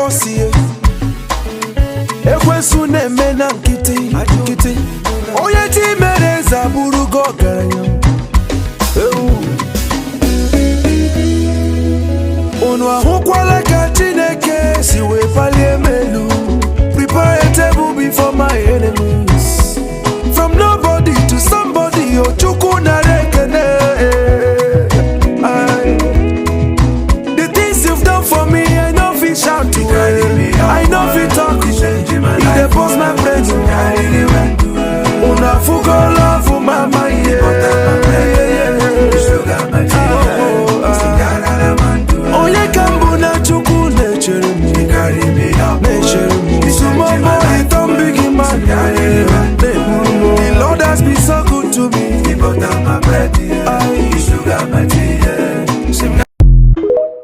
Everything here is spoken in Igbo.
Jizọs, ihe ekwensu na-eme na nkịtị nkịtị. Onye chi mere eze abụrụgo ọgaranya. Ewu. Unu ahụkwala ka Chineke si wee palie m elu. Prepare a table before my enemies. From nobody to somebody, o Chukwu na